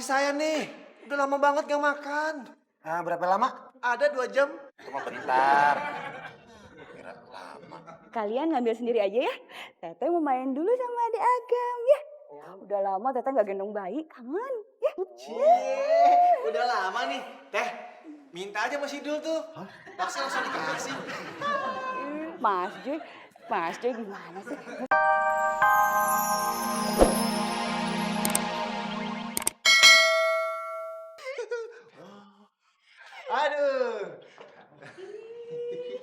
saya nih. Udah lama banget gak makan. Ah, berapa lama? Ada 2 jam. Cuma bentar. Kira lama. Kalian ngambil sendiri aja ya. Teteh mau main dulu sama adik Agam ya. Udah lama Teteh nggak gendong bayi, kangen ya. Udah lama nih. Teh, minta aja Mas Idul tuh. Pasti langsung dikasih. Mas Joy gimana sih? Aduh.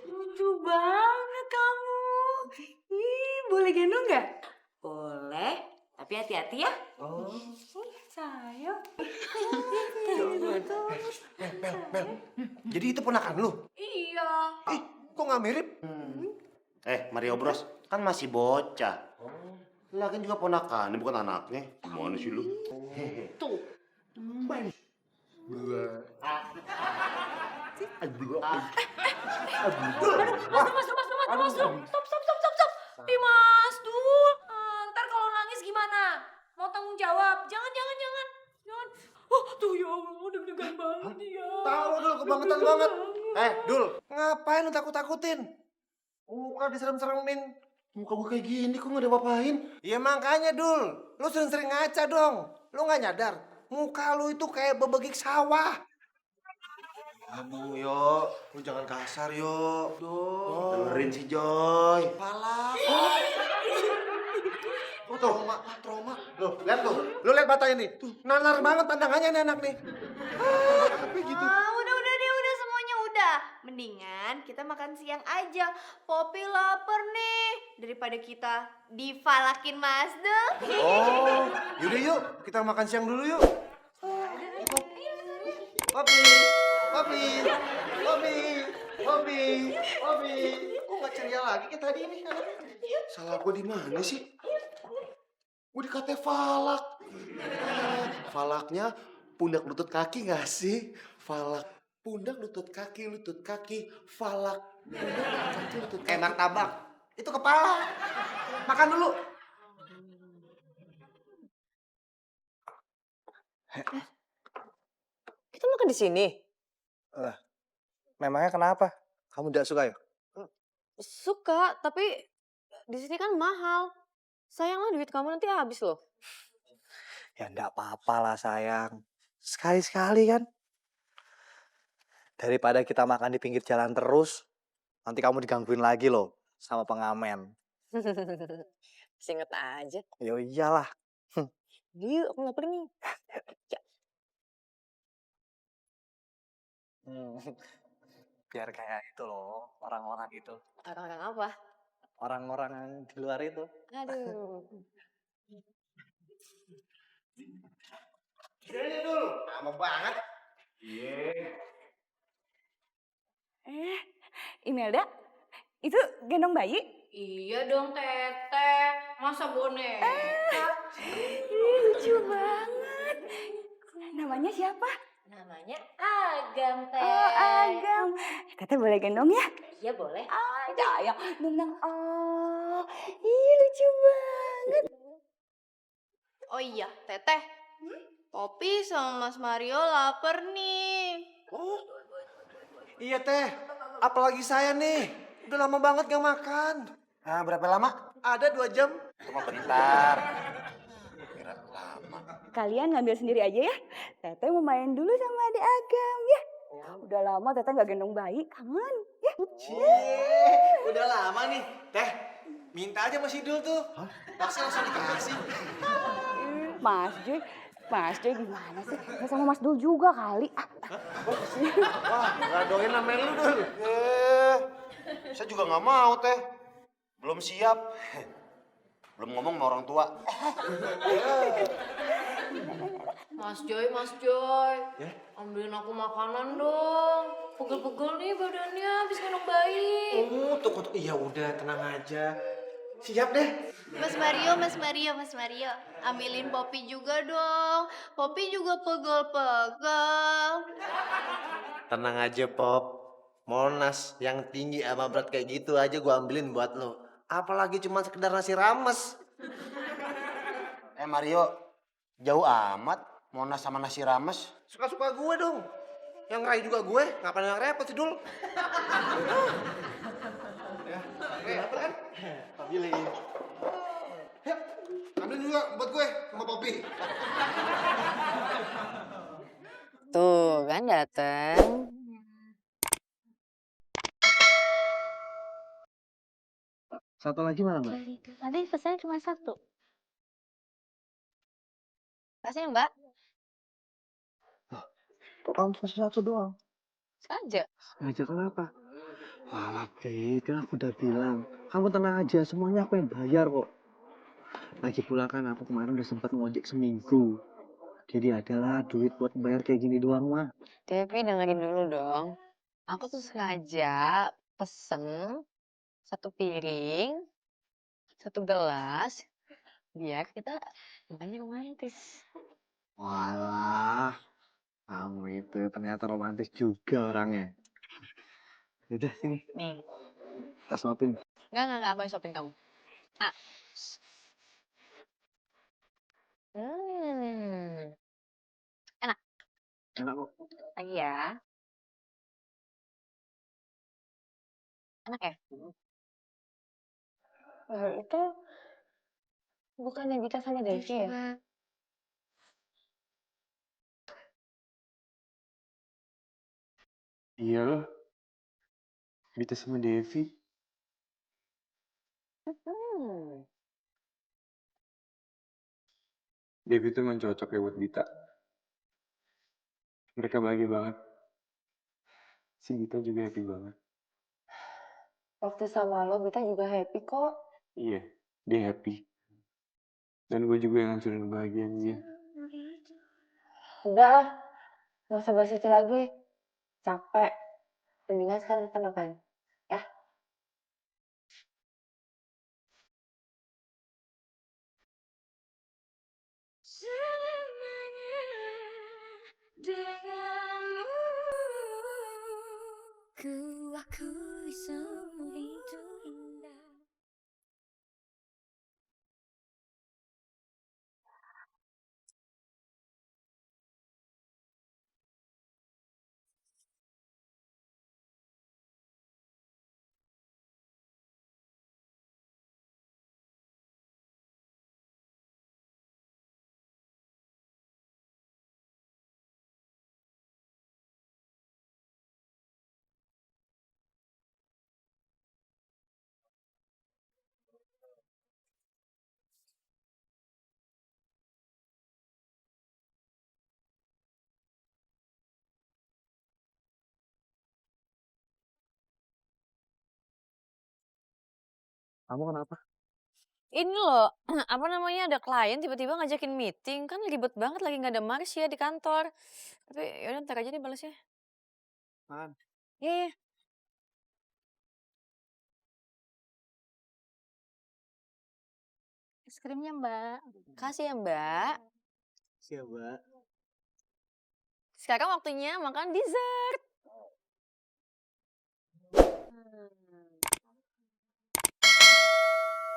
Lucu banget kamu. Boleh gendong nggak? Boleh, tapi hati-hati ya. Oh. Sayang. Mel. Jadi itu ponakan lu? Iya. Kok nggak mirip? Mario Bros, kan masih bocah. Lagian juga ponakan, ini bukan anaknya. Gimana sih lu? Tuh. Mas Dul. Stop. Mas Dul. Ntar kalau nangis gimana? Mau tanggung jawab? Jangan. Oh, tuh ya Allah, deg-degan banget ya. Tahu Dul, kebangetan banget. Dul, ngapain lu takut-takutin? Muka diserem-seremin. Muka gue kayak gini, kok gak diapa-apain? Ya makanya Dul, lu sering-sering ngaca dong. Lu nggak nyadar, muka lu itu kayak bebegik sawah. Aduh, yo, lu jangan kasar, yo. Dengerin si Joy. Kepala. Oh, Trauma. Lu lihat matanya nih. Nanar banget pandangannya nih anak nih. Apa gitu? Udah semuanya udah. Mendingan kita makan siang aja. Poppy lapar nih. Daripada kita difalakin Mas Dul. Oh, yaudah yuk, kita makan siang dulu yuk. Poppy. Kok nggak ceria lagi kayak tadi nih anaknya? Salah gue di mana sih? Gue dikata falak. Falaknya pundak lutut kaki gak sih? Falak. Pundak lutut kaki, falak. Pundak kaki, lutut kaki. Kayak martabak. Itu kepala. Makan dulu. Kita makan di sini. Memangnya kenapa? Kamu tidak suka ya? Suka, tapi di sini kan mahal. Sayanglah duit kamu nanti habis loh. Ya enggak apa-apa lah sayang. Sekali-sekali kan. Daripada kita makan di pinggir jalan terus, nanti kamu digangguin lagi loh sama pengamen. Inget aja. Ya iyalah. Yuk, aku lapar nih. Biar kayak itu loh, orang-orang itu. Orang-orang apa? Orang-orang yang di luar itu. Aduh. Ini dulu. Lama banget. Imelda, itu gendong bayi? Iya dong Teteh. Masa boneka? Lucu banget. Namanya siapa? Namanya Agam Teh. Oh, Agam. Teteh boleh gendong ya? Iya boleh. Sayang, gendong. Oh, lucu banget. Oh iya Teteh. Poppy sama Mas Mario lapar nih. Oh, iya Teh. Apalagi saya nih. Udah lama banget gak makan. Ah, berapa lama? Ada 2 jam. Cuma bentar. Kira lama. Kalian ngambil sendiri aja ya. Teteh mau main dulu sama adik Agam ya. Udah lama Teteh nggak gendong bayi, kangen ya. Udah lama nih. Teh, minta aja Mas Idul tuh. Pasti langsung dikasih. Mas Joy gimana sih? Nggak sama Mas Dul juga kali. Wah, gadoin namanya lu Dul. Saya juga nggak mau, Teh. Belum siap. Belum ngomong sama orang tua. Mas Joy. Ambilin aku makanan dong. Pegel-pegel nih badannya habis gendong bayi. Oh, tuh. Iya udah, tenang aja. Siap deh. Mas Mario. Ambilin Poppy juga dong. Poppy juga pegel-pegel. Tenang aja, Pop. Monas yang tinggi sama berat kayak gitu aja gua ambilin buat lo. Apalagi cuma sekedar nasi rames. Mario, jauh amat. Monas sama nasi rames. Suka-suka gue dong. Yang ngerai juga gue, ngapain yang repot sih, Dul? Ya, repot kan? Pilih. Ya, ambil juga buat gue sama Popi. Tuh kan dateng. Satu lagi mana, Mbak? Tadi pesannya cuma satu. Kasih Mbak. Kok kamu pesen satu doang? Sengaja. Ngajak kenapa? Alah, Beb, kan aku udah bilang. Kamu tenang aja, semuanya aku yang bayar kok. Lagi pula kan aku kemarin udah sempat ngojek seminggu. Jadi adalah duit buat bayar kayak gini doang mah. Tapi dengerin dulu dong. Aku tuh sengaja pesen 1 piring, 1 gelas, biar kita makannya romantis. Walah, kamu itu ternyata romantis juga orangnya. Udah sini, Nih. kita suapin. Enggak, aku yang suapin kamu. Ah. Hmm. Enak kok. Lagi ya. Enak ya? Itu bukannya Dita sama Devi ya? Iya loh, Vita sama Devi. Hmm. Devi tuh emang cocok ya buat Vita. Mereka bahagia banget. Si Vita juga happy banget. Waktu sama lo, Dita juga happy kok. Iya, dia happy. Dan gue juga yang ngancurin kebahagiaan dia. Udah ah, nggak usah bahas itu lagi. Capek. Mendingan sekarang kita makan. Ya? Selamanya denganmu ku akui semua itu indah. Kamu kenapa? Ini loh, apa namanya, ada klien tiba-tiba ngajakin meeting. Kan ribet banget lagi nggak ada Marsha di kantor. Tapi yaudah ntar aja deh balasnya. Makan. Iya, iya. Es krimnya, Mbak. Kasih ya Mbak. Siap, Mbak. Sekarang waktunya makan dessert.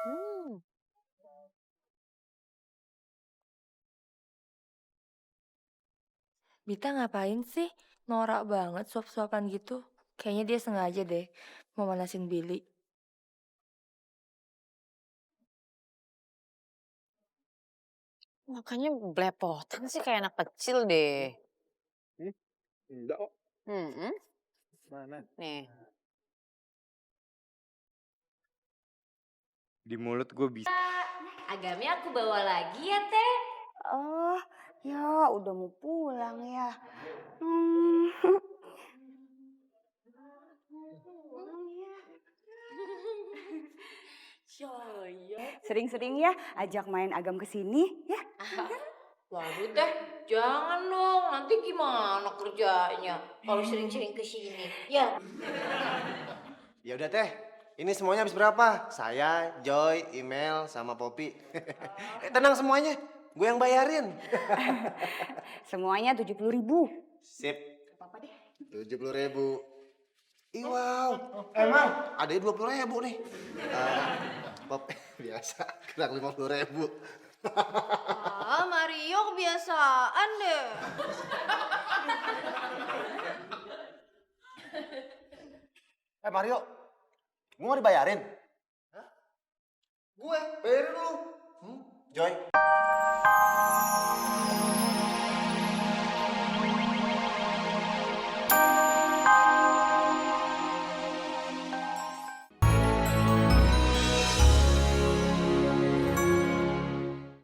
Hmm. Bita ngapain sih? Norak banget suap-suapan gitu. Kayaknya dia sengaja deh mau manasin Billy. Makanya belepotan sih kayak anak kecil deh. Enggak kok. Hmm. Mana? Nih. Di mulut gue bisa. Agamnya aku bawa lagi ya, Teh. Oh, ya udah mau pulang ya. Hmm. Sering-sering ya ajak main Agam ke sini ya. Waduh Teh, jangan dong. Nanti gimana kerjanya kalau sering-sering ke sini? Ya. Ya udah teh, ini semuanya habis berapa? Saya, Joy, Email, sama Poppy. Tenang semuanya, gue yang bayarin. Semuanya 70.000. Sip. Apa deh? 70.000. Ih wow, emang ada 20.000 nih. Pop biasa, kurang 50.000. Oh, Mario kebiasaan deh. Mario, gue mau dibayarin. Gue, bayarin lu. Joy,